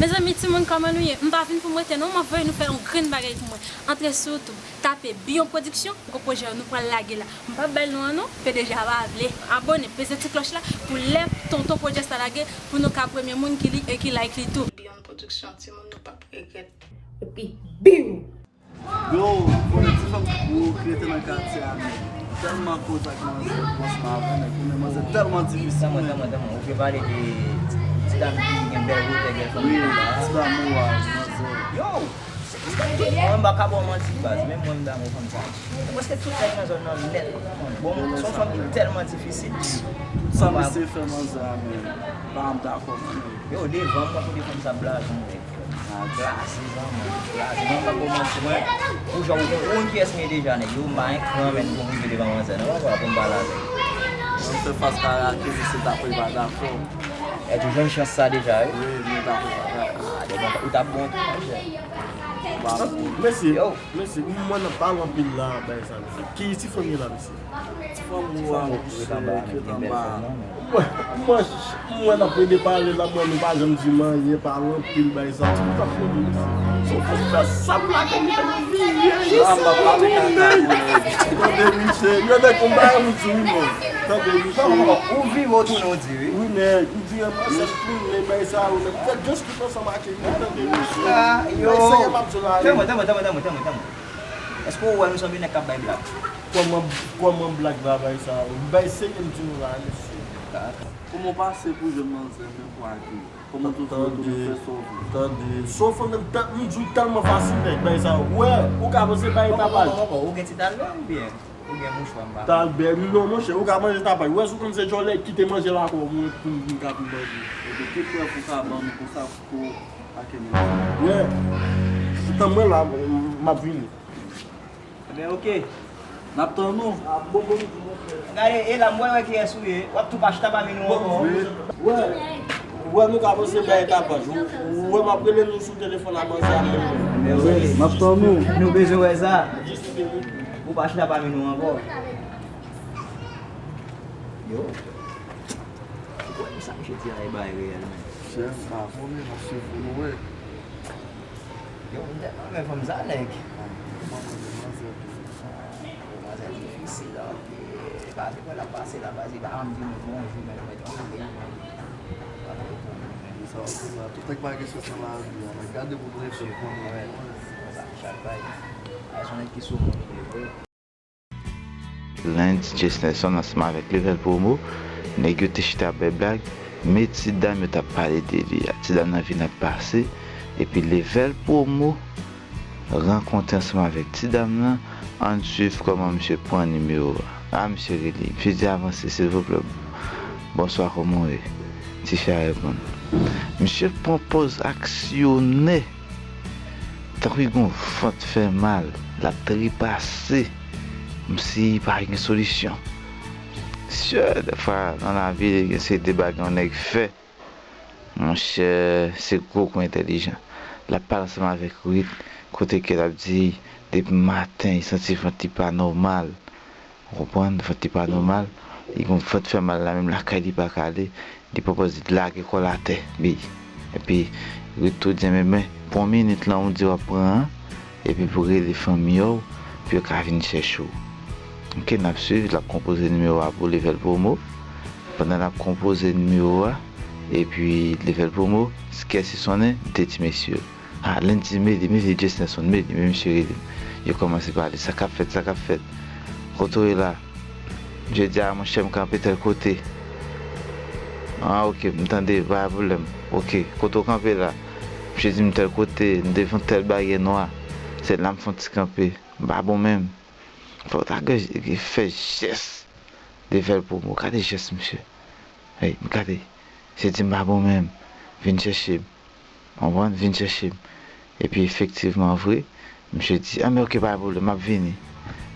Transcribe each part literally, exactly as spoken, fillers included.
Mezanmi, timoun, kòman nou ye? M pa vin pou m rete non, m ap voye nou fè yon grenn bagay pou mwen. Antre sou YouTube, tape Biyon Production, gwo pwojè nou pral lage la. M p ap bay l non an non, P D G a pa vle. Abone, peze ti klòch la pou lè tonton pwojè sa lage, pou nou ka premye moun ki li e ki like li tou. Biyon Production, timoun, nou p ap regrèt. Epi, biw! Yo, ou konnen ti fanm ki rete nan katye a, men tèlman koze ak manzè pou ansanm avè nèg, ou konnen manzè tèlman difisil. Tanman, tanman, tanman. Ou vle pale de ti dam ki gen bèl wotè, bèl fanm. Wi, ti dam ou a, manzè. Yo! Mwen m pa ka ba w manti, baz. Menm mwen m damou fanm sa. Prèske tout nèg nan zòn nan nèt. Bon, se yon fanm ki tèlman difisil. Tout sa misye fè manzè a, men, pa m dakò, man. Yo, devan m, mwen kote fanm sa blaze, nèg. Glase, zanmi, glase. Mwen pa ba w manti, mwen. Pou jan ou gen, ou gen pyès mwen deja, nèg. Yo, m pa gen kran, men, pou m rive devan manzè, non, papa, pou m pale avè l. Mwen fè fas kare ak li, misye ta pral pa dakò. E tou jwenn chans sa deja, wi. Wi, mwen ta pral pa dakò. Ah, devan ou t ap bon tou, monchè. Mesye, mesye, m wè n ap pale anpil la, bay sa, mesye. Ki ti fanm ye la, mesye? Ti fanm ou a, mesye, ki t anba. Mwen, mwen, m wè n ap plede pale la, mwen, nou pa janm di m anyen, pale anpil, bay sa, tout ap plede, mesye. Se yon fanm fè sa m la, kòm li fè m vire. Ah, m ap pale kaka, mwen. Tande, mesye, yo nèg konn bagay m di, wi, mwen. Tande, mesye. Ou vire, ou tounen, ou di, wi. Wi, nèg, m vire, mwen, se tounen, bay sa, wi, nèg. Fè just tout ansanm ak Ah, yo. Tanmen, tanmen, tanmen, tanmen, tanmen, tanmen. Èske w wè nou sanble nèg k ap bay blag? Kòman, kòman blag la bay sa? M bay serye m di nou la, mesye. Kòman w pase pou jwenn manzè menm pou ak li? Kòman w toujou, toujou fè sa w vle? Tande, sa w fè menm, m di w tèlman fasil nèg bay sa. Wè, ou ka panse bay tapaj. Ou gen ti talè oubyen? Ou gen mouchwa m pa. Talbè, non, monchè, ou ka manje tapaj. Ou wè si w konn se djòlè ki te manje l ankò, mwen, pou m, pou m ka pou manje. Epi ki prèv ou ka ban nou konsa pou pa kenbe nou? Wè, tann mwen la, m ap vini. Ebyen, oke. N ap tann ou. Gade, e la, m wè, wè kiyès ou ye. W ap tou pa chita pami nou ankò. Wè, wè, nou ka panse bay tapaj. Ou wè, m ap rele nou sou telefòn a manzè a. M ap tann ou. Nou bezwen wè sa. Ou pa chita pami nou ankò. Yo. Ou kwè sa misye di a e bay reyèl menm? Chè, m pa konnen, m ap swiv pou nou wè. Yo, m tèlman renmen fanm sa, nèg. Ah, m pa renmen manzè tou. Manzè difisil anpil. Pase kòman l ap pase la, pase pa janm di nou bonjou, men nou mèt antre. Sa w di la, tout nèg pa gen chans nan lavi a, men gade pou nou reflechi pou nou. Chak bagay. Ay, se yon nèg ki sou moun li vre. Lendi, Jesnerson ansanm avèk Level Promo, nèg yo te chita ap bay blag, men ti dam yo t ap pale de li a. Ti dam nan vin ap pase, epi Level Promo rankontre ansanm avèk ti dam nan, ann swiv kòman misye pran nimewo a. A, misye rele, misye di avanse, silvouplè. Bonswa, kòman w ye? Ti fi a reponn. Misye pran pòz aksyonè. Tankou li gen yon vant fè mal, l ap trepase, kòmsi pa gen solisyon. Sè, dèfwa, nan lavi, gen seri de bagay yon nèg fè. Monchè, se gwo kou entèlijan. L ap pale ansanm avèk Ruth, kote ke l ap di, depi maten, li santi vant li pa nòmal. Ou konprann? Vant li pa nòmal. Li gon vant fè mal la, menm lakay li pa ka ale. Li pran pòz li lage kò l atè, bi. Epi, Ruth tou di, men, men, pran minit lan ou di w ap pran an, epi pou rele fanmi w, pou yo ka vin chèche w. Oke, n ap swiv, l ap konpoze nimewo a pou Level Promo. Pandan l ap konpoze nimewo a, epi Level Promo, kè si sonnen, m te di mesye yo. Ah, Lendi, men li, men li, Jesnerson, men li, men misye rele m. Yo kòmanse pale, sa k ap fèt, sa k ap fèt. Kote w ye la? Jodi a, monchè, m kanpe tèl kote. Ah, oke, m tande, pa gen pwoblèm. Oke, kote w kanpe la? Misye di m tèl kote, m devan tèl baryè nwa. Se la m fè yon ti kanpe. M pa bon menm. Fò w ta fè jès. Level Promo, gade jès misye. Hey, gade. Misye di m pa bon menm. Vin chèche m. Konprann? Vin chèche m. Epi efektivman vre, misye di, a men oke, pa gen pwoblèm, m ap vini.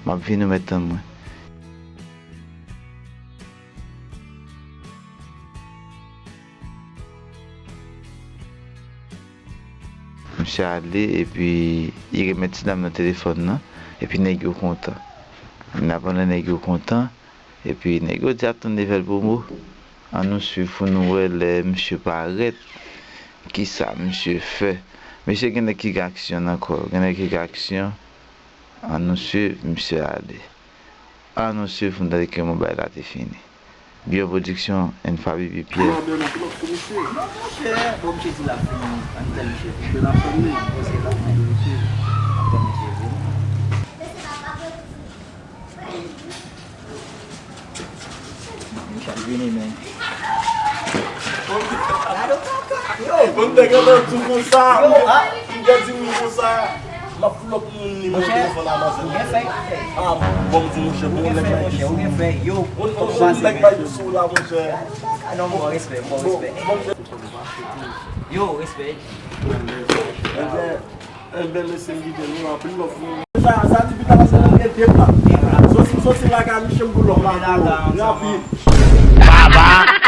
M ap vini, ou mèt tann mwen. Misye ale, epi li remèt ti dam nan telefòn nan, epi nèg yo kontan. Men pandan nèg yo kontan, epi nèg yo di ap tann Level Promo. Ann nou swiv pou nou wè lè misye parèt. Kisa misye fè? Mesye, gen nèg ki gen aksyon nan kò yo. Gen nèg ki gen aksyon. Ann nou swiv misye ale. Ann nou swiv pou n tande kòman bagay la te fini. Byon Production and Faby P Pierre. Mwen bèl anpil ap sou misye. Non, monchè, bon, misye di l ap vini. Ann tèl misye vini. Misye la fèm li. Misye la fèm li. Ap tann misye vini. Misye ap vini, men. Gade kaka, yo. Bon, te gentan di konsa. Yo, ah. M te di wi konsa. M ap pull up moun ni mwen telefòn a manzè. Ou gen fèy, ou gen fèy. Ah, bon, m di monchè, bon, nèg la gen fèy, yo. Ou gen fèy, monchè. Nèg bay sou la, monchè. Non, bon, respè, bon, respè. Yo, respè. Enben, enben, mesye, m kite nou anpil lòt fwa. Sa, sa di pita pase nou gen de plat. Soti, soti lakay misye m pou lòt la. Rapid. Baba.